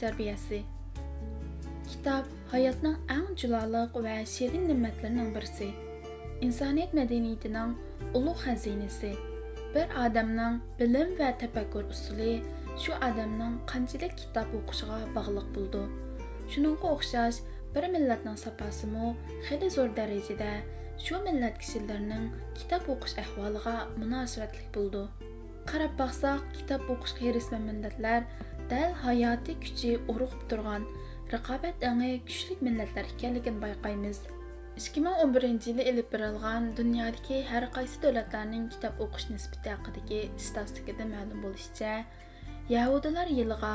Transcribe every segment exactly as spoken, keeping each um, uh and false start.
تەربىيەسى. كىتاب ھاياتنىڭ ئەڭ جۇلالىق ۋە شېرىن نېمەتلىرىنىڭ بىرسى. ئىنسانىيەت مەدەنىيىتىنىڭ ئۇلۇغ خەزىنىسى. بىر ئادەمنىڭ بىلىم ۋە تەپەككۇر ئۇسۇلى شۇ ئادەمنىڭ قانچىلىك كىتاب ئوقۇشىغا باغلىق بولىدۇ. شۇنىڭغا ئوخشاش، بىر مىللەتنىڭ ساپاسىمۇ خېلى زور دەرىجىدە شۇ مىللەت كىشىلىرىنىڭ كىتاب ئوقۇش ئەھۋالىغا مۇناسىۋەتلىك بولىدۇ. قاراپ باقساق، كىتاب ئوقۇشقا ھېرىسمەن مىللەتلەر دەل ھاياتىي كۈچى ئۇرغۇپ تۇرغان، رىقابەت ئېڭى كۈچلۈك مىللەتلەر ئىكەنلىكىنى بايقايمىز. ئىككى مىڭ ئون بىرىنچى يىلى ئېلىپ بېرىلغان دۇنيادىكى ھەر قايسى دۆلەتلەرنىڭ كىتاب ئوقۇش نىسبىتى ھەققىدىكى ئىستاتىستىكىدىن مەلۇم بولۇشىچە، يەھۇدىيلار يىلىغا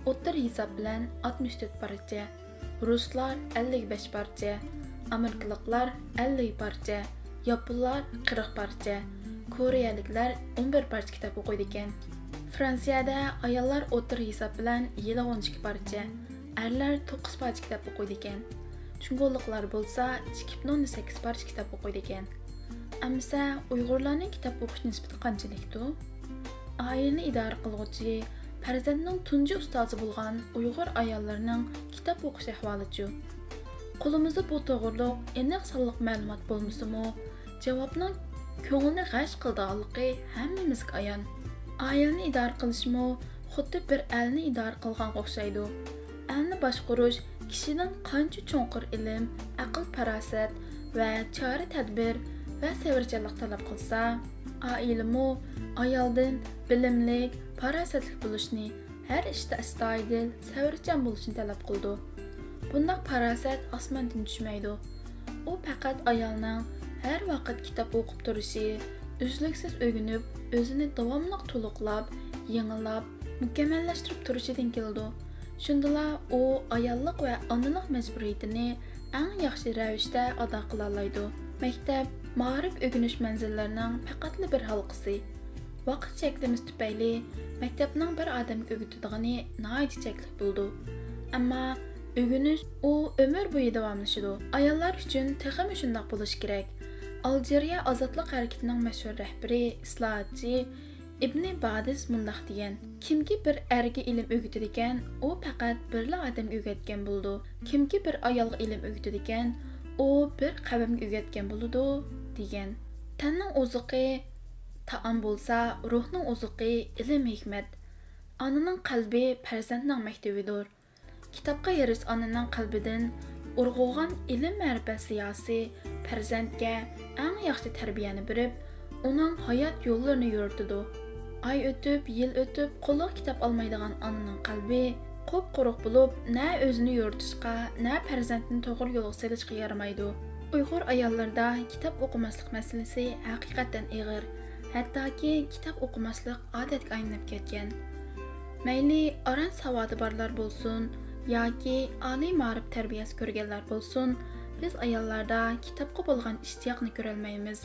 ئوتتۇرا ھېساب بىلەن ئاتمىش تۆت پارچە، رۇسلار ئەللىك بەش پارچە، ئامېرىكىلىقلار ئەللىك پارچە، ياپونلار قىرىق پارچە، كورېيەلىكلەر ئون بىر پارچە كىتاب ئوقۇيدىكەن. فرانسىيەدە ئاياللار ئوتتۇرا ھېساب بىلەن يىلىغا ئون ئىككى پارچە، ئەرلەر توققۇز پارچە كىتاب ئوقۇيدىكەن. جۇڭگولۇقلار بولسا ئىككى پۈتۈن ئوندىن سەككىز پارچە كىتاب ئوقۇيدىكەن. ئەمىسە ئۇيغۇرلارنىڭ كىتاب ئوقۇش نىسبىتى قانچىلىكتۇ؟ ئائىلىنى ئىدارە قىلغۇچى، پەرزەنتنىڭ تۇنجى ئۇستازى بولغان ئۇيغۇر ئاياللىرىنىڭ كىتاب ئوقۇش ئەھۋالىچۇ؟ قولىمىزدا بۇ توغرىلىق ئېنىق سانلىق مەلۇمات بولمىسىمۇ، جاۋابنىڭ كۆڭۈلنى غەش قىلىدىغانلىقى ھەممىمىزگە ئايان. ئائىلىنى ئىدارە قىلىشمۇ خۇددى بىر ئەلنى ئىدارە قىلغانغا ئوخشايدۇ. ئەلنى باشقۇرۇش كىشىدىن قانچە چوڭقۇر ئىلىم، ئەقىل-پاراسەت ۋە چارە-تەدبىر ۋە سەۋرچانلىق تەلەپ قىلسا، ئائىلىمۇ ئايالدىن بىلىملىك، پاراسەتلىك بولۇشنى، ھەر ئىشتا ئەستايىدىل، سەۋرچان بولۇشنى تەلەپ قىلىدۇ. بۇنداق پاراسەت ئاسماندىن چۈشمەيدۇ. ئۇ پەقەت ئايالنىڭ ھەر ۋاقىت كىتاب ئوقۇپ تۇرۇشى، ئۈزلۈكسىز ئۆگىنىپ، ئۆزىنى داۋاملىق تولۇقلاپ، يېڭىلاپ، مۇكەممەللەشتۈرۈپ تۇرۇشىدىن كېلىدۇ. شۇندىلا ئۇ ئاياللىق ۋە ئانىلىق مەجبۇرىيىتىنى ئەڭ ياخشى رەۋىشتە ئادا قىلالايدۇ. مەكتەپ، مائارىپ ئۆگىنىش مەنزىللىرىنىڭ پەقەتلا بىر ھالقىسى. ۋاقىت چەكلىمىسى تۈپەيلى مەكتەپنىڭ بىر ئادەمگە ئۆگىتىدىغىنى ناھايىتى چەكلىك بولىدۇ. ئەمما ئۆگىنىش ئۇ ئۆمۈر بويى داۋاملىشىدۇ. ئاياللار ئۈچۈن تېخىمۇ شۇنداق بولۇشى كېرەك. ئالجىرىيە ئازادلىق ھەرىكىتىنىڭ مەشھۇر رەھبىرى، ئىسلاھاتچى ئىبنى بادىس مۇنداق دېگەن: «كىمكى بىر ئەرگە ئىلىم ئۆگىتىدىكەن، ئۇ پەقەت بىرلا ئادەمگە ئۆگەتكەن بولىدۇ. كىمكى بىر ئايالغا ئىلىم ئۆگىتىدىكەن، ئۇ بىر قەۋمگە ئۆگەتكەن بولىدۇ» دېگەن. تەننىڭ ئوزۇقى تائام بولسا، روھنىڭ ئوزۇقى ئىلىم-ھېكمەت. ئانىنىڭ قەلبى پەرزەنتنىڭ مەكتىۋىدۇر. كىتابقا ھېرىس ئانىنىڭ قەلبىدىن ئۇرغۇغان ئىلىم-مەرىپەت زىياسى پەرزەنتكە ئەڭ ياخشى تەربىيەنى بېرىپ، ئۇنىڭ ھايات يوللىرىنى يورۇتىدۇ. ئاي ئۆتۈپ، يىل ئۆتۈپ، قولىغا كىتاب ئالمايدىغان ئانىنىڭ قەلبى قۇپقۇرۇق بولۇپ، نە ئۆزىنى يورۇتۇشقا، نە پەرزەنتىنى توغرا يولغا سېلىشقا يارىمايدۇ. ئۇيغۇر ئاياللىرىدا كىتاب ئوقۇماسلىق مەسىلىسى ھەقىقەتەن ئېغىر. ھەتتاكى كىتاب ئوقۇماسلىق ئادەتكە ئايلىنىپ كەتكەن. مەيلى ئاران ساۋادى بارلار بولسۇن ياكى ئالىي مائارىپ تەربىيەسى كۆرگەنلەر بولسۇن، بىز ئاياللاردا كىتابقا بولغان ئىشتىياقنى كۆرەلمەيمىز.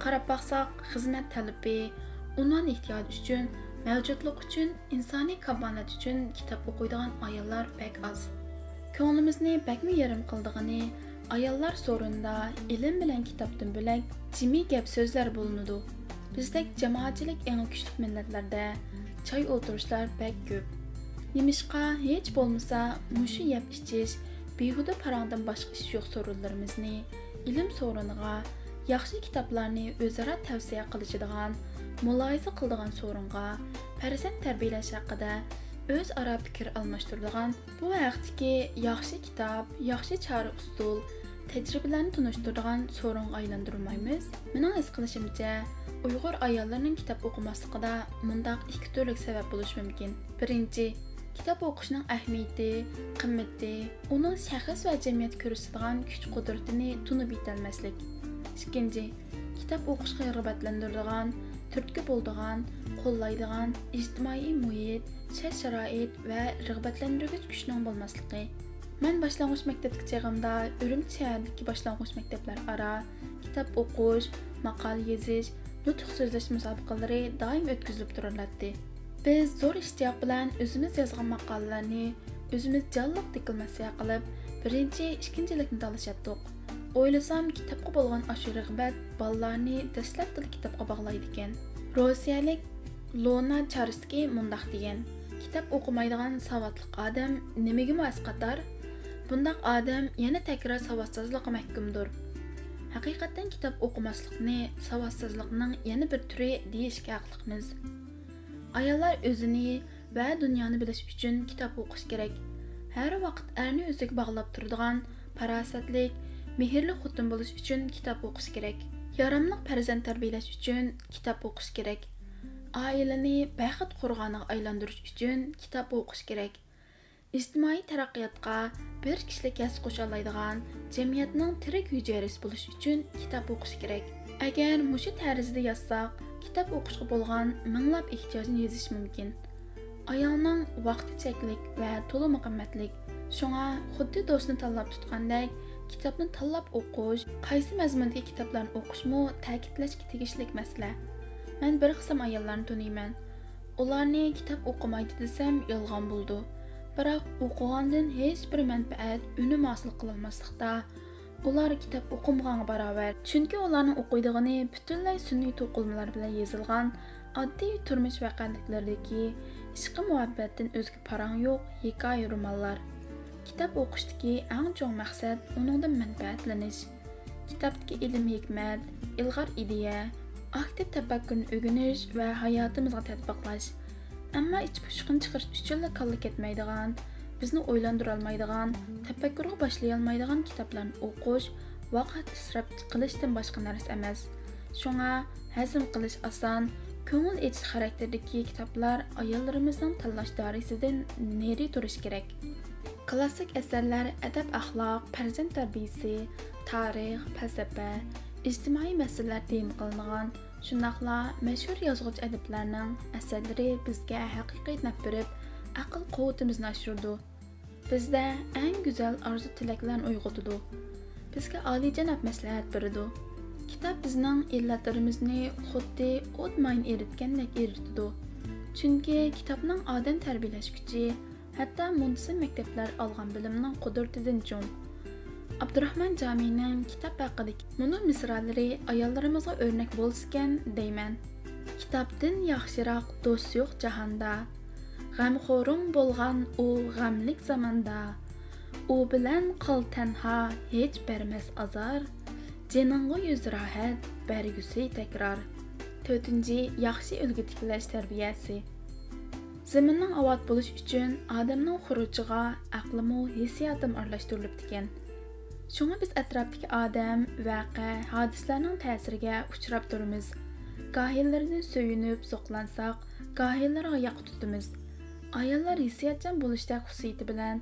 قاراپ باقساق، خىزمەت تەلىپى، ئۇنۋان ئېھتىياجى ئۈچۈن، مەۋجۇتلۇق ئۈچۈن، ئىنسانىي كامالەت ئۈچۈن كىتاب ئوقۇيدىغان ئاياللار بەك ئاز. كۆڭلىمىزنى بەكمۇ يېرىم قىلىدىغىنى، ئاياللار سورۇنىدا ئىلىم بىلەن كىتابتىن بۆلەك جىمى گەپ سۆزلەر بولۇنىدۇ. بىزدەك جامائەتچىلىك ئېڭى كۈچلۈك مىللەتلەردە چاي ئولتۇرۇشلار بەك كۆپ. نېمىشقا ھېچ بولمىسا مۇشۇ يەپ ئىچىش، بىھۇدە پاراڭدىن باشقا ئىش يوق سورۇنلىرىمىزنى ئىلىم سورۇنىغا، ياخشى كىتابلارنى ئۆزئارا تەۋسىيە قىلىشىدىغان، مۇلاھىزە قىلىدىغان سورۇنغا، پەرزەنت تەربىيەلەش ھەققىدە ئۆزئارا پىكىر ئالماشتۇرىدىغان، بۇ ھەقتىكى ياخشى كىتاب، ياخشى چارە ئۇسۇل، تەجرىبىلەرنى تونۇشتۇرىدىغان سورۇنغا ئايلاندۇرمايمىز؟ مېنىڭ ھېس قىلىشىمچە، ئۇيغۇر ئاياللىرىنىڭ كىتاب ئوقۇماسلىقىدا مۇنداق ئىككى تۈرلۈك سەۋەب بولۇشى مۇمكىن. بىرىنچى، كىتاب ئوقۇشنىڭ ئەھمىيىتى، قىممىتى، ئۇنىڭ شەخس ۋە جەمئىيەتكە كۆرسىتىدىغان كۈچ-قۇدرىتىنى تونۇپ يېتەلمەسلىك. ئىككىنچى، كىتاب ئوقۇشقا رىغبەتلەندۈرىدىغان، تۈرتكە بولىدىغان، قوللايدىغان ئىجتىمائىي مۇھىت، شەرت-شارائىت ۋە رىغبەتلەندۈرگۈچ كۈچنىڭ بولماسلىقى. مەن باشلانغۇچ مەكتەپتىكى چېغىمدا ئۈرۈمچى شەھەرىدىكى باشلانغۇچ مەكتەپلەر ئارا كىتاب ئوقۇش، ماقالە يېزىش، نۇتۇق سۆزلەش مۇسابىقىلىرى دائىم ئۆتكۈزۈلۈپ تۇرۇلاتتى. بىز زور ئىشتىياق بىلەن ئۆزىمىز يازغان ماقالىلەرنى ئۆزىمىز جانلىق دېكلاماتسىيە قىلىپ، بىرىنچى، ئىككىنچىلىكنى تالىشاتتۇق. ئويلىسام، كىتابقا بولغان ئاشۇ رىغبەت بالىلارنى دەسلەپتىلا كىتابقا باغلايدىكەن. روسىيەلىك لونا چارسكى مۇنداق دېگەن: كىتاب ئوقۇمايدىغان ساۋاتلىق ئادەم نېمىگىمۇ ئەسقاتار؟ بۇنداق ئادەم يەنە تەكرار ساۋاتسىزلىققا مەھكۇمدۇر. ھەقىقەتەن كىتاب ئوقۇماسلىقنى ساۋاتسىزلىقنىڭ يەنە بىر تۈرى دېيىشكە ھەقلىقمىز. ئاياللار ئۆزىنى ۋە دۇنيانى بىلىش ئۈچۈن كىتاب ئوقۇش كېرەك. ھەر ۋاقىت ئەرنى ئۆزىگە باغلاپ تۇرىدىغان پاراسەتلىك، مېھىرلىك خوتۇن بولۇش ئۈچۈن كىتاب ئوقۇش كېرەك. ياراملىق پەرزەنت تەربىيەلەش ئۈچۈن كىتاب ئوقۇش كېرەك. ئائىلىنى بەخت قورغانىغا ئايلاندۇرۇش ئۈچۈن كىتاب ئوقۇش كېرەك. ئىجتىمائىي تەرەققىياتقا بىر كىشىلىك ھەسسە قوشالايدىغان جەمئىيەتنىڭ تىرىك ھۈجەيرىسى بولۇش ئۈچۈن كىتاب ئوقۇش كېرەك. ئەگەر مۇشۇ تەرزدە يازساق، كىتاب ئوقۇشقا بولغان مىڭلاپ ئېھتىياجنى يېزىش مۇمكىن. ئايالنىڭ ۋاقتى چەكلىك ۋە تولىمۇ قىممەتلىك. شۇڭا خۇددى دوستنى تاللاپ تۇتقاندەك، كىتابنى تاللاپ ئوقۇش، قايسى مەزمۇندىكى كىتابلارنى ئوقۇشمۇ تەكىتلەشكە تېگىشلىك مەسىلە. مەن بىر قىسىم ئاياللارنى تونۇيمەن. ئۇلارنى كىتاب ئوقۇمايدۇ دېسەم، يالغان بولىدۇ. بىراق ئوقۇغاندىن ھېچبىر مەنپەئەت، ئۈنۈم ھاسىل قىلالماسلىقتا، ئۇلار كىتاب ئوقۇمىغانغا باراۋەر. چۈنكى ئۇلارنىڭ ئوقۇيدىغىنى پۈتۈنلەي سۈنئىي توقۇلمىلار بىلەن يېزىلغان ئاددىي تۇرمۇش ۋەقەلىكلىرىدىكى ئىشقىي مۇھەببەتتىن ئۆزگە پاراڭ يوق ھېكايە رومانلار. كىتاب ئوقۇشتىكى ئەڭ چوڭ مەقسەت ئۇنىڭدىن مەنپەئەتلىنىش. كىتابتىكى ئىلىم-ھېكمەت، ئىلغار ئىدىيە، ئاكتىپ تەپەككۇرنى ئۆگىنىش ۋە ھاياتىمىزغا تەتبىقلاش. ئەمما ئىچ پۇشۇقىنى چىقىرىش ئۈچۈنلا كاللا كەتمەيدىغان، بىزنى ئويلاندۇرالمايدىغان، تەپەككۇرغا باشلىيالمايدىغان كىتابلارنى ئوقۇش ۋاقىت ئىسراپ قىلىشتىن باشقا نەرسە ئەمەس. شۇڭا ھەزىم قىلىش ئاسان، كۆڭۈل ئېچىش خاراكتېرىدىكى كىتابلار ئاياللىرىمىزنىڭ تاللاش دائىرىسىدىن نېرى تۇرۇشى كېرەك. كلاسسىك ئەسەرلەر ئەدەپ-ئەخلاق، پەرزەنت تەربىيىسى، تارىخ، پەلسەپە، ئىجتىمائىي مەسىلىلەر تېما قىلىنغان، شۇنداقلا مەشھۇر يازغۇچى ئەدىبلەرنىڭ ئەسەرلىرى بىزگە ھەقىقىي نەپ بېرىپ، ئەقىل قۇۋۋىتىمىزنى ئاشۇرىدۇ. بىزدە ئەڭ گۈزەل ئارزۇ-تىلەكلەرنى ئويغىتىدۇ. بىزگە ئالىيجاناب مەسلىھەت بېرىدۇ. كىتاب بىزنىڭ ئىللەتلىرىمىزنى خۇددى ئوت ماينى ئېرىتكەندەك ئېرىتىدۇ. چۈنكى كىتابنىڭ ئادەم تەربىيەلەش كۈچى ھەتتا مۇنتىزىم مەكتەپلەر ئالغان بىلىمنىڭ قۇدرىتىدىن چوڭ. ئابدۇراخمان جامىنىڭ كىتاب ھەققىدىكى مۇنۇ مىسرالىرى ئاياللىرىمىزغا ئۆرنەك بولسىكەن دەيمەن. كىتابتىن ياخشىراق دوست يوق جاھاندا. غەمخورۇڭ بولغان ئۇ غەملىك زاماندا. ئۇ بىلەن قال تەنھا، ھېچ بەرمەس ئازار. جېنىڭغا يۈز راھەت، بەرگۈسى تەكرار. تۆتىنچى، ياخشى ئۈلگە تىكلەش تەربىيەسى. زېمىننىڭ ئاۋات بولۇشى ئۈچۈن ئادەمنىڭ خۇرۇچىغا ئەقلىمۇ، ھېسسىياتىمۇ ئارىلاشتۇرۇلۇپتىكەن. شۇڭا بىز ئەتراپتىكى ئادەم، ۋەقە، ھادىسىلەرنىڭ تەسىرىگە ئۇچراپ تۇرىمىز. گاھىلىرىدىن سۆيۈنۈپ زوقلانساق، گاھىلىرىغا ياقا تۇتىمىز. ئاياللار ھېسسىياتچان بولۇشتەك خۇسۇسىيىتى بىلەن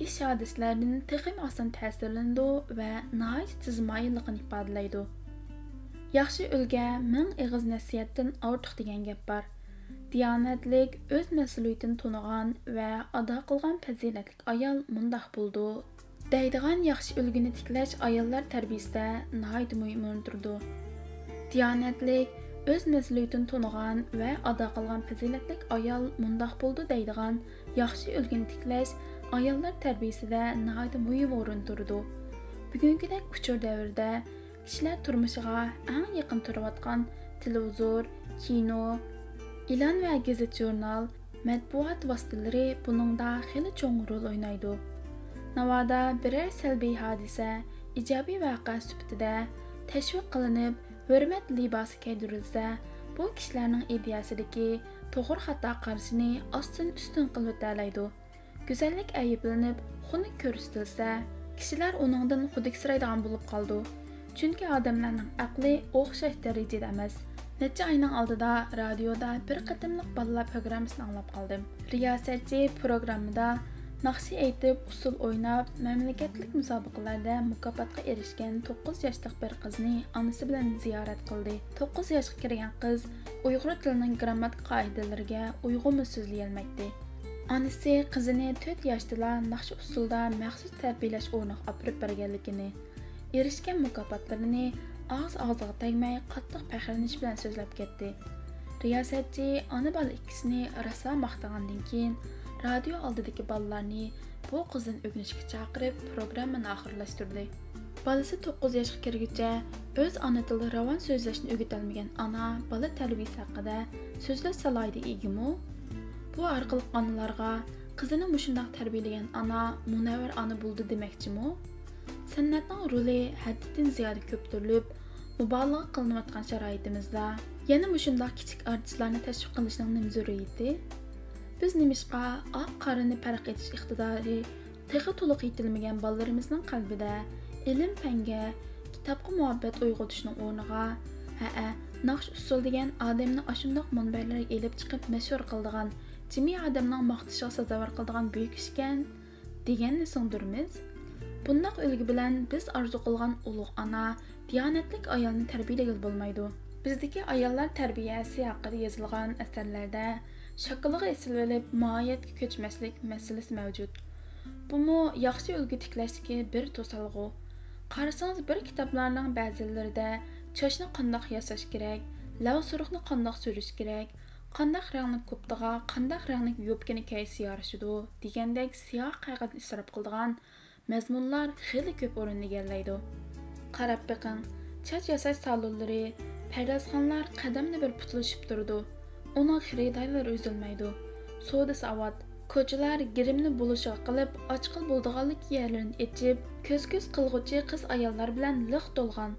ئىش ھادىسىلەردىن تېخىمۇ ئاسان تەسىرلىنىدۇ ۋە ناھايىتى تېز مايىللىقىنى ئىپادىلەيدۇ. ياخشى ئۈلگە مىڭ ئېغىز نەسىھەتتىن ئارتۇق دېگەن گەپ بار. دىيانەتلىك، ئۆز مەسئۇلىيىتىنى تونۇغان ۋە ئادا قىلغان پەزىلەتلىك ئايال مۇنداق بولىدۇ. دەيدىغان ياخشى ئۈلگىنى تىكلەش ئاياللار تەربىيىسىدە ناھايىتى مۇھىم ئورۇن تۇرىدۇ. دىيانەتلىك، ئۆز مەسئۇلىيىتىنى تونۇغان ۋە ئادا قىلغان پەزىلەتلىك ئايال مۇنداق بولىدۇ دەيدىغان ياخشى ئۈلگىنى تىكلەش ئاياللار تەربىيىسىدە ناھايىتى مۇھىم ئورۇن تۇرىدۇ. بۈگۈنكىدەك ئۇچۇر دەۋرىدە كىشىلەر تۇرمۇشىغا ئەڭ يېقىن تۇرۇۋاتقان تېلېۋىزور، كىنو، ئېلان ۋە گېزىت-ژۇرنال، مەتبۇئات ۋاسىتىلىرى بۇنىڭدا خېلى چوڭ رول ئوينايدۇ. ناۋادا بىرەر سەلبىي ھادىسە ئىجابىي ۋەقە سۈپىتىدە تەشۋىق قىلىنىپ، ھۆرمەت لىباسى كىيدۈرۈلسە، بۇ كىشىلەرنىڭ ئىدىيەسىدىكى توغرا-خاتا قارىشىنى ئاستىن-ئۈستۈن قىلىۋېتەلەيدۇ. گۈزەللىك ئەيىبلىنىپ، خۇنۈك كۆرسىتىلسە، كىشىلەر ئۇنىڭدىن خۇدۈكسىرەيدىغان بولۇپ قالىدۇ. چۈنكى ئادەملەرنىڭ ئەقلى ئوخشاش دەرىجىدە ئەمەس. نەچچە ئاينىڭ ئالدىدا رادىيودا بىر قېتىملىق بالىلار پروگراممىسىنى ئاڭلاپ قالدىم. رىياسەتچى پروگراممىدا ناخشا ئېيتىپ، ئۇسسۇل ئويناپ، مەملىكەتلىك مۇسابىقىلەردە مۇكاپاتقا ئېرىشكەن توققۇز ياشلىق بىر قىزنى ئانىسى بىلەن زىيارەت قىلدى. توققۇز ياشقا كىرگەن قىز ئۇيغۇر تىلىنىڭ گىرامماتىكا قائىدىلىرىگە ئۇيغۇنمۇ سۆزلىيەلمەيتتى. ئانىسى قىزىنى تۆت ياشتىلا ناخشا ئۇسسۇلدا مەخسۇس تەربىيەلەش ئورنىغا ئاپىرىپ بەرگەنلىكىنى، ئېرىشكەن مۇكاپاتلىرىنى ئاغزى ئاغزىغا تەگمەي قاتتىق پەخىرلىنىش بىلەن سۆزلەپ كەتتى. رىياسەتچى ئانا-بالا ئىككىسىنى راسا ماختىغاندىن كېيىن، رادىيو ئالدىدىكى بالىلارنى بۇ قىزدىن ئۆگىنىشكە چاقىرىپ، پروگراممىنى ئاخىرلاشتۇردى. بالىسى توققۇز ياشقا كىرگۈچە ئۆز ئانا تىلىدا راۋان سۆزلەشنى ئۆگىتەلمىگەن ئانا بالا تەربىيىسى ھەققىدە سۆزلەش سالاھىيىتىگە ئىگىمۇ؟ بۇ ئارقىلىق ئانىلارغا قىزىنى مۇشۇنداق تەربىيەلىگەن ئانا مۇنەۋۋەر ئانا بولدى دېمەكچىمۇ؟ سەنئەتنىڭ رولى ھەددىدىن زىيادە كۆپتۈرۈلۈپ، مۇبالىغە قىلىنىۋاتقان شارائىتىمىزدا يەنە مۇشۇنداق كىچىك ئارتىسلارنى تەشۋىق قىلىشنىڭ نېمە زۆرۈرىيىتى؟ بىز نېمىشقا ئاق-قارىنى پەرق ئېتىش ئىقتىدارى تېخى تولۇق يېتىلمىگەن بالىلىرىمىزنىڭ قەلبىدە ئىلىم-پەنگە، كىتابقا مۇھەببەت ئويغىتىشنىڭ ئورنىغا، ھەئە، ناخشا-ئۇسسۇل دېگەن ئادەمنى ئاشۇنداق مۇنبەرلەرگە ئېلىپ چىقىپ مەشھۇر قىلىدىغان، جىمى ئادەمنىڭ ماختىشىغا سازاۋەر قىلىدىغان بۈيۈك ئىشكەن دېگەننى سىڭدۈرىمىز. بۇنداق ئۈلگە بىلەن بىز ئارزۇ قىلغان ئۇلۇغ ئانا، دىيانەتلىك ئايالنى تەربىيەلىگىلى بولمايدۇ. بىزدىكى ئاياللار تەربىيەسى ھەققىدە يېزىلغان ئەسەرلەردە شاكىلىغا ئېسىلىۋېلىپ ماھىيەتكە كۆچمەسلىك مەسىلىسى مەۋجۇت. بۇمۇ ياخشى ئۈلگە تىكلەشتىكى بىر توسالغۇ. قارىسىڭىز، بىر كىتابلارنىڭ بەزىلىرىدە چاچنى قانداق ياساش كېرەك، لەۋ سۇرۇقنى قانداق سۈرۈش كېرەك، قانداق رەڭلىك كوپتىغا قانداق رەڭلىك يوپكىنى كىيسە يارىشىدۇ دېگەندەك سىياھ قەغەزنى ئىسراپ قىلىدىغان مەزمۇنلار خېلى كۆپ ئورۇن ئىگىلەيدۇ. قاراپ بېقىڭ، چاچ ياساش سالونلىرى، پەردازخانىلار قەدەمدە بىر پۇتلىشىپ تۇرىدۇ. ئۇنىڭ خېرىدارلىرى ئۈزۈلمەيدۇ. سودىسى ئاۋات. كوچىلار گىرىمنى بولۇشىغا قىلىپ، ئاچقىلى بولىدىغانلىك يەرلىرىنى ئېچىپ، كۆز-كۆز قىلغۇچى قىز-ئاياللار بىلەن لىق تولغان.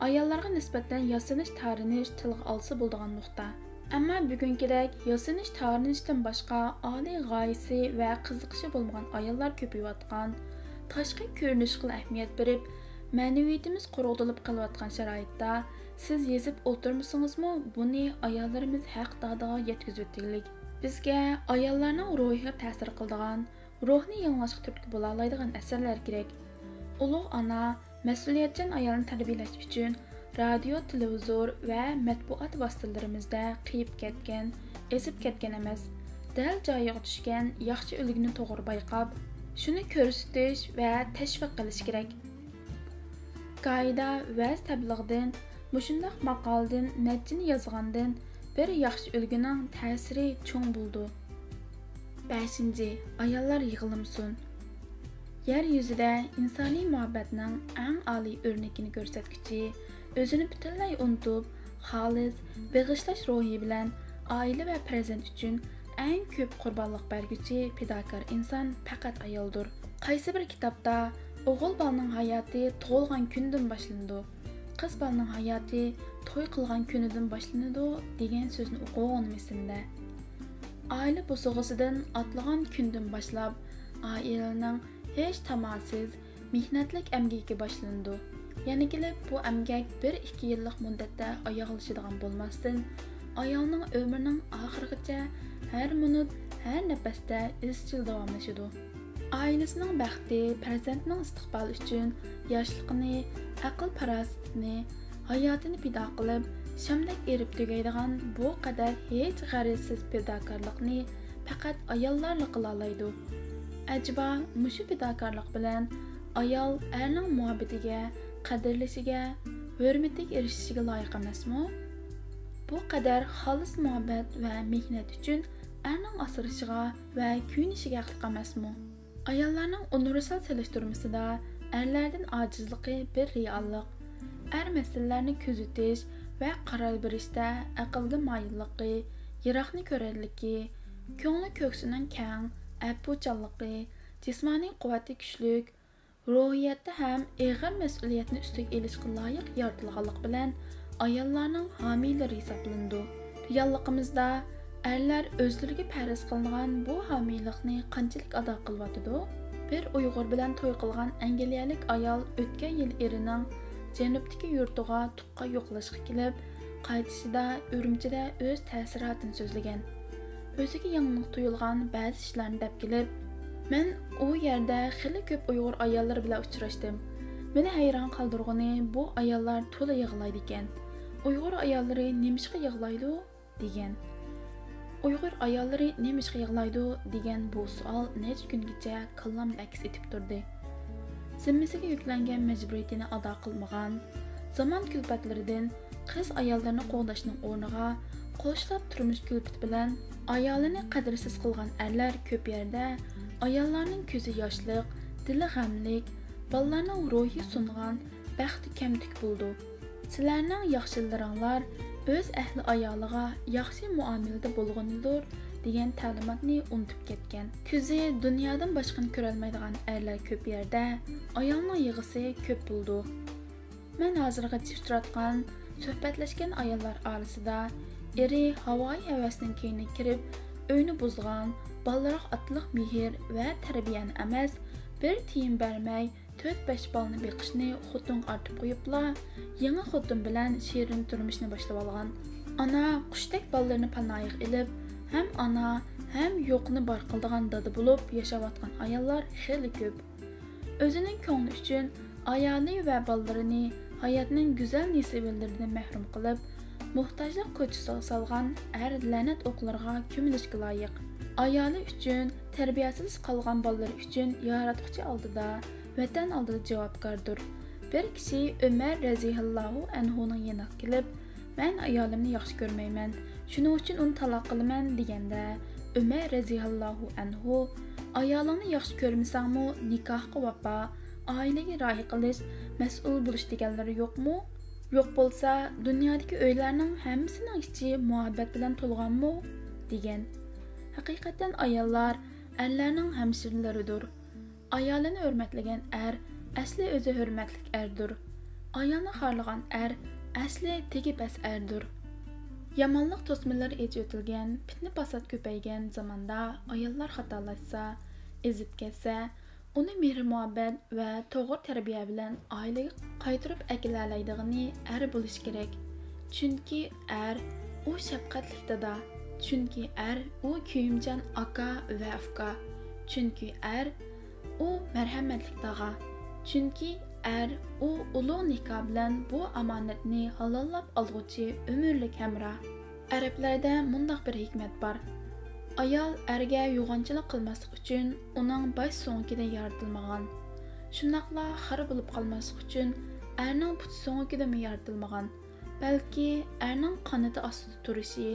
ئاياللارغا نىسبەتەن ياسىنىش، تارىنىش تىلغا ئالسا بولىدىغان نۇقتا. ئەمما بۈگۈنكىدەك ياسىنىش، تارىنىشتىن باشقا ئالىي غايىسى ۋە قىزىقىشى بولمىغان ئاياللار كۆپىيىۋاتقان، تاشقى كۆرۈنۈشىگىلا ئەھمىيەت بېرىپ، مەنىۋىيىتىمىز قۇرغۇدىلىپ قېلىۋاتقان شارائىتتا، سىز يېزىپ ئولتۇرمىسىڭىزمۇ، بۇنى ئاياللىرىمىز ھەق دادىغا يەتكۈزۈۋېتىگلىك. بىزگە ئاياللارنىڭ روھىغا تەسىر قىلىدىغان، روھنى يېڭىلاشقا تۈرتكە بولالايدىغان ئەسەرلەر كېرەك. ئۇلۇغ ئانا، مەسئۇلىيەتچان ئايالنى تەربىيەلەش ئۈچۈن رادىيو، تېلېۋىزور ۋە مەتبۇئات ۋاسىتىلىرىمىزدە قېيىپ كەتكەن، ئېزىپ كەتكەن ئەمەس، دەل جايىغا چۈشكەن ياخشى ئۈلگىنى توغرا بايقاپ، شۇنى كۆرسىتىش ۋە تەشۋىق قىلىش كېرەك. گاھىدا ۋەز-تەبلىغدىن، مۇشۇنداق ماقالىدىن نەچچىنى يازغاندىن، بىر ياخشى ئۈلگىنىڭ تەسىرى چوڭ بولىدۇ. بەشىنچى، ئاياللار يىغلىمىسۇن. يەر يۈزىدە ئىنسانىي مۇھەببەتنىڭ ئەڭ ئالىي ئۆرنىكىنى كۆرسەتكۈچى، ئۆزىنى پۈتۈنلەي ئۇنتۇپ، خالىس، بېغىشلاش روھى بىلەن ئائىلە ۋە پەرزەنت ئۈچۈن ئەڭ كۆپ قۇربانلىق بەرگۈچى پىداكار ئىنسان پەقەت ئايالدۇر. قايسى بىر كىتابتا ئوغۇل بالىنىڭ ھاياتى تۇغۇلغان كۈندىن باشلىنىدۇ، قىز بالىنىڭ ھاياتى توي قىلغان كۈنىدىن باشلىنىدۇ دېگەن سۆزنى ئوقۇغىنىم ئېسىمدە. ئائىلە بوسۇغىسىدىن ئاتلىغان كۈندىن باشلاپ، ئائىلىنىڭ ھېچ تاماسىز، مېھنەتلىك ئەمگىكى باشلىنىدۇ. يەنە كېلىپ بۇ ئەمگەك بىر ئىككى يىللىق مۇددەتتە ئاياغلىشىدىغان بولماستىن، ئايالنىڭ ئۆمرىنىڭ ئاخىرىغىچە ھەر مىنۇت، ھەر نەپەستە ئىزچىل داۋاملىشىدۇ. ئائىلىسىنىڭ بەختى، پەرزەنتىنىڭ ئىستىقبالى ئۈچۈن ياشلىقىنى، ئەقىل-پاراسىتىنى، ھاياتىنى پىدا قىلىپ، شامدەك ئېرىپ تۈگەيدىغان بۇ قەدەر ھېچ غەرىزسىز پىداكارلىقنى پەقەت ئاياللارلا قىلالايدۇ. ئەجەبا، مۇشۇ پىداكارلىق بىلەن ئايال ئەرنىڭ مۇھەببىتىگە، قەدىرلىشىگە، ھۆرمىتىگە ئېرىشىشىگە لايىق ئەمەسمۇ؟ بۇ قەدەر خالىس مۇھەببەت ۋە مېھنەت ئۈچۈن ئەرنىڭ ئاسرىشىغا ۋە كۆيۈنۈشىگە ھەقلىق ئەمەسمۇ؟ ئاياللارنىڭ ئۇنىۋېرسال سېلىشتۇرمىسىدا ئەرلەردىن ئاجىزلىقى بىر رېئاللىق. ئەر مەسىلىلەرنى كۆزىتىش ۋە قارار بېرىشتە ئەقىلگە مايىللىقى، يىراقنى كۆرەرلىكى، كۆڭلى كۆكسىنىڭ كەڭ، ئەپۇچانلىقى، جىسمانىي قۇۋۋىتى كۈچلۈك، روھىيەتتە ھەم ئېغىر مەسئۇلىيەتنى ئۈستىگە ئېلىشقا لايىق يارىتىلغانلىقى بىلەن ئاياللارنىڭ ھامىيلىرى ھېسابلىنىدۇ. رېئاللىقىمىزدا ئەرلەر ئۆزلىرىگە پەرەز قىلىنغان بۇ ھامىيلىقنى قانچىلىك ئادا قىلىۋاتىدۇ؟ بىر ئۇيغۇر بىلەن توي قىلغان ئەنگلىيەلىك ئايال ئۆتكەن يىلى ئېرىنىڭ جەنۇبتىكى يۇرتىغا تۇغقان يوقلاشقا كېلىپ، قايتىشىدا ئۈرۈمچىدە ئۆز تەسىراتىنى سۆزلىگەن. ئۆزىگە يېڭىلىق تۇيۇلغان بەزى ئىشلارنى دەپ كېلىپ، مەن ئۇ يەردە خېلى كۆپ ئۇيغۇر ئاياللىرى بىلەن ئۇچراشتىم. مېنى ھەيران قالدۇرغىنى، بۇ ئاياللار تولا يىغلايدىكەن. ئۇيغۇر ئاياللىرى نېمىشقا يىغلايدۇ؟ دېگەن. ئۇيغۇر ئاياللىرى نېمىشقا يىغلايدۇ؟ دېگەن بۇ سوئال نەچچە كۈنگىچە كاللامدا ئەكس ئېتىپ تۇردى. زىممىسىگە يۈكلەنگەن مەجبۇرىيىتىنى ئادا قىلمىغان، زامان كۈلپەتلىرىدىن، قىز-ئاياللىرىنى قوغداشنىڭ ئورنىغا، قوشلاپ تۇرمۇش كۈلپىتى بىلەن ئايالىنى قەدىرسىز قىلغان ئەرلەر كۆپ يەردە ئاياللارنىڭ كۆزى ياشلىق، دىلى غەملىك، بالىلارنىڭ روھى سۇنغان، بەختى كەمتۈك بولىدۇ. سىلەرنىڭ ياخشىلىرىڭلار ئۆز ئەھلى ئايالىغا ياخشى مۇئامىلىدە بولغىنىدۇر، دېگەن تەلىماتنى ئۇنتۇپ كەتكەن. كۆزى دۇنيادىن باشقىنى كۆرەلمەيدىغان ئەرلەر كۆپ يەردە ئايالنىڭ يىغىسى كۆپ بولىدۇ. مەن ھازىرغىچە ئۇچراتقان، سۆھبەتلەشكەن ئاياللار ئارىسىدا ئېرى ھاۋايى ھەۋەسنىڭ كەينىگە كىرىپ، ئۆينى بۇزغان، بالىلارغا ئاتىلىق مېھىر ۋە تەربىيەنى ئەمەس، بىر تىيىن بەرمەي، تۆت-بەش بالىنى بېقىشنى خوتۇنغا ئارتىپ قويۇپلا، يېڭى خوتۇن بىلەن شېرىن تۇرمۇشنى باشلىۋالغان. ئانا قۇشتەك بالىلىرىنى پاناھىغا ئېلىپ، ھەم ئانا، ھەم يوقنى بار قىلىدىغان دادا بولۇپ ياشاۋاتقان ئاياللار خېلى كۆپ. ئۆزىنىڭ كۆڭلى ئۈچۈن ئايالى ۋە بالىلىرىنى ھاياتنىڭ گۈزەل نېسىۋىلىرىدىن مەھرۇم قىلىپ، موھتاجلىق كوچىسىغا سالغان ئەر لەنەت ئوقلىرىغا كۆمۈلۈشكە لايىق. ئايالى ئۈچۈن، تەربىيەسىز قالغان بالىلىرى ئۈچۈن ياراتقۇچى ئالدىدا، ۋەتەن ئالدىدا جاۋابكاردۇر. بىر كىشى ئۆمەر رەزىياللاھۇ ئەنھۇنىڭ يېنىغا كېلىپ، مەن ئايالىمنى ياخشى كۆرمەيمەن، شۇنىڭ ئۈچۈن ئۇنى تالاق قىلىمەن دېگەندە، ئۆمەر رەزىياللاھۇ ئەنھۇ، ئايالىڭنى ياخشى كۆرمىسەڭمۇ نىكاھقا ۋاپا، ئائىلىگە رىئايە قىلىش، مەسئۇل بولۇش دېگەنلىرى يوقمۇ؟ يوق بولسا، دۇنيادىكى ئۆيلەرنىڭ ھەممىسىنىڭ ئىچى مۇھەببەت بىلەن تولغانمۇ؟ دېگەن. ھەقىقەتەن ئاياللار ئەرلەرنىڭ ھەمشىرىلىرىدۇر. ئايالىنى ھۆرمەتلىگەن ئەر ئەسلى ئۆزى ھۆرمەتلىك ئەردۇر. ئايالنى خارلىغان ئەر ئەسلى تېگى پەس ئەردۇر. يامانلىق توسمىلىرى ئېچىۋېتىلگەن، پىتنە-پاسات كۆپەيگەن زاماندا ئاياللار خاتالاشسا، ئېزىپ كەتسە، ئۇنى مېھىر-مۇھەببەت ۋە توغرا تەربىيە بىلەن ئائىلىگە قايتۇرۇپ ئەكېلەلەيدىغىنى ئەر بولۇشى كېرەك. چۈنكى ئەر ئۇ شەپقەتلىك دادا. چۈنكى ئەر ئۇ كۆيۈمچان ئاكا ۋە ئۇكا. چۈنكى ئەر ئۇ مەرھەمەتلىك تاغا. چۈنكى ئەر ئۇ ئۇلۇغ نىكاھ بىلەن بۇ ئامانەتنى ھالاللاپ ئالغۇچى ئۆمۈرلۈك ھەمراھ. ئەرەبلەردە مۇنداق بىر ھېكمەت بار: ئايال ئەرگە يوغانچىلىق قىلماسلىق ئۈچۈن ئۇنىڭ باش سۆڭىكىدىن يارىتىلمىغان. شۇنداقلا خار بولۇپ قالماسلىق ئۈچۈن ئەرنىڭ پۇت سۆڭىكىدىنمۇ يارىتىلمىغان. بەلكى ئەرنىڭ قانىتى ئاستىدا تۇرۇشى،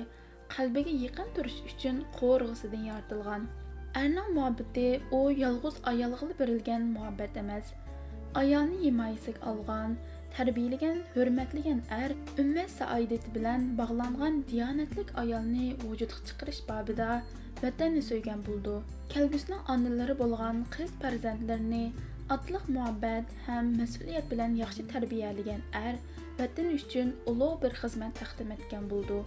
قەلبىگە يېقىن تۇرۇش ئۈچۈن قوۋۇرغىسىدىن يارىتىلغان. ئەرنىڭ مۇھەببىتى ئۇ يالغۇز ئايالغىلا بېرىلگەن مۇھەببەت ئەمەس. ئايالنى ھىمايىسىگە ئالغان، تەربىيەلىگەن، ھۆرمەتلىگەن ئەر ئۈممەت سائىدىتى بىلەن باغلانغان دىيانەتلىك ئايالنى ۋۇجۇدقا چىقىرىش بابىدا ۋەتەننى سۆيگەن بولىدۇ. كەلگۈسىنىڭ ئانىلىرى بولغان قىز پەرزەنتلىرىنى ئاتىلىق مۇھەببەت ھەم مەسئۇلىيەت بىلەن ياخشى تەربىيەلىگەن ئەر ۋەتىنى ئۈچۈن ئۇلۇغ بىر خىزمەت تەقدىم ئەتكەن بولىدۇ.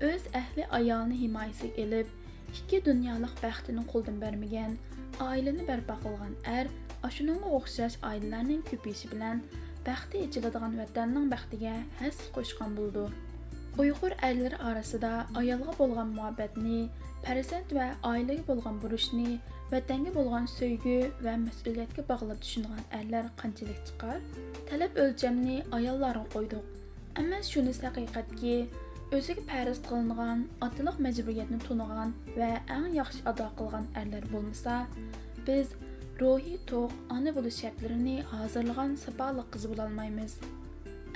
ئۆز ئەھلى ئايالىنى ھىمايىسىگە ئېلىپ، ئىككى دۇنيالىق بەختىنى قولدىن بەرمىگەن، ئائىلىنى بەرپا قىلغان ئەر ئاشۇنىڭغا ئوخشاش ئائىلىلەرنىڭ كۆپىيىشى بىلەن بەختى ئېچىلىدىغان ۋەتەننىڭ بەختىگە ھەسسە قوشقان بولىدۇ. ئۇيغۇر ئەرلىرى ئارىسىدا ئايالغا بولغان مۇھەببەتنى، پەرزەنت ۋە ئائىلىگە بولغان بۇرچنى ۋەتەنگە بولغان سۆيگۈ ۋە مەسئۇلىيەتكە باغلاپ چۈشىنىدىغان ئەرلەر قانچىلىك چىقار؟ تەلەپ ئۆلچەمنى ئاياللارغا قويدۇق. ئەمما شۇنىسى ھەقىقەتكى، ئۆزىگە پەرز قىلىنغان ئاتىلىق مەجبۇرىيەتنى تونۇغان ۋە ئەڭ ياخشى ئادا قىلغان ئەرلەر بولمىسا، بىز روھىي توق ئانا بولۇش شەرتلىرىنى ھازىرلىغان ساپالىق قىز بولالمايمىز.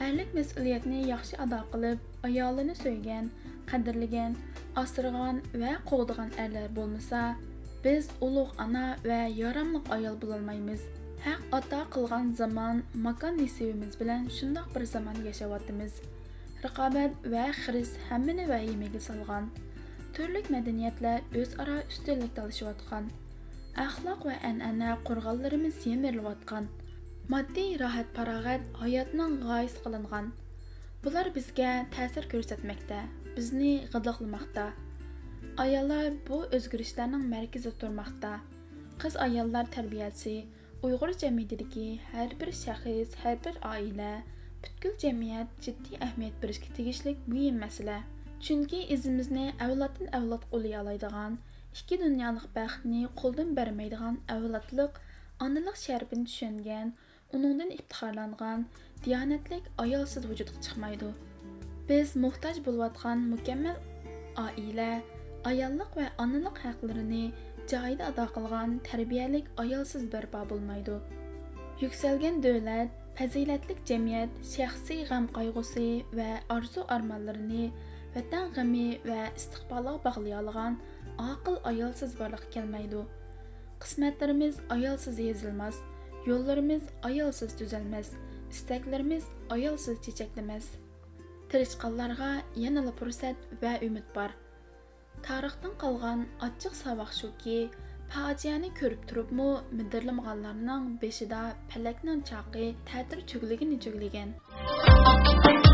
ئەرلىك مەسئۇلىيەتنى ياخشى ئادا قىلىپ، ئايالىنى سۆيگەن، قەدىرلىگەن، ئاسرىغان ۋە قوغدىغان ئەرلەر بولمىسا، بىز ئۇلۇغ ئانا ۋە ياراملىق ئايال بولالمايمىز. ھەق ئاتا قىلغان زامان، ماكان نېسىۋىمىز بىلەن شۇنداق بىر زاماندا ياشاۋاتىمىز. رىقابەت ۋە خىرىس ھەممىنى ۋەھىمىگە سالغان. تۈرلۈك مەدەنىيەتلەر ئۆزئارا ئۈستۈنلۈك تالىشىۋاتقان. ئەخلاق ۋە ئەنئەنە قورغانلىرىمىز يىمىرىلىۋاتقان. ماددىي راھەت-پاراغەت ھاياتنىڭ غايىسى قىلىنغان. بۇلار بىزگە تەسىر كۆرسەتمەكتە، بىزنى غىدىقلىماقتا. ئاياللار بۇ ئۆزگىرىشلەرنىڭ مەركىزىدە تۇرماقتا. قىز-ئاياللار تەربىيەسى ئۇيغۇر جەمئىيىتىدىكى ھەر بىر شەخس، ھەر بىر ئائىلە، پۈتكۈل جەمئىيەت جىددىي ئەھمىيەت بېرىشكە تېگىشلىك مۇھىم مەسىلە. چۈنكى ئىزىمىزنى ئەۋلادتىن ئەۋلادقا ئۇلىيالايدىغان، ئىككى دۇنيالىق بەختنى قولدىن بەرمەيدىغان ئەۋلادلىق، ئانىلىق شەرىپىنى چۈشەنگەن، ئۇنىڭدىن ئىپتىخارلانغان، دىيانەتلىك ئايالسىز ۋۇجۇدقا چىقمايدۇ. بىز موھتاج بولۇۋاتقان مۇكەممەل ئائىلە، ئاياللىق ۋە ئانىلىق ھەقلىرىنى جايىدا ئادا قىلغان تەربىيەلىك ئايالسىز بەرپا بولمايدۇ. يۈكسەلگەن دۆلەت، پەزىلەتلىك جەمئىيەت شەخسىي غەم-قايغۇسى ۋە ئارزۇ-ئارمانلىرىنى ۋەتەن غېمى ۋە ئىستىقبالىغا باغلىيالىغان ئاقىل ئايالسىز بارلىققا كەلمەيدۇ. قىسمەتلىرىمىز ئايالسىز يېزىلماس، يوللىرىمىز ئايالسىز تۈزەلمەس، ئىستەكلىرىمىز ئايالسىز چېچەكلىمەس. تىرىشقانلارغا يەنىلا پۇرسەت ۋە ئۈمىد بار. تارىختىن قالغان ئاچچىق ساۋاق شۇكى، پاجىئەنى كۆرۈپ تۇرۇپمۇ مىدىرلىمىغانلارنىڭ بېشىدا پەلەكنىڭ چاقى تەتۈر چۆگىلىگىنى چۆگىلىگەن.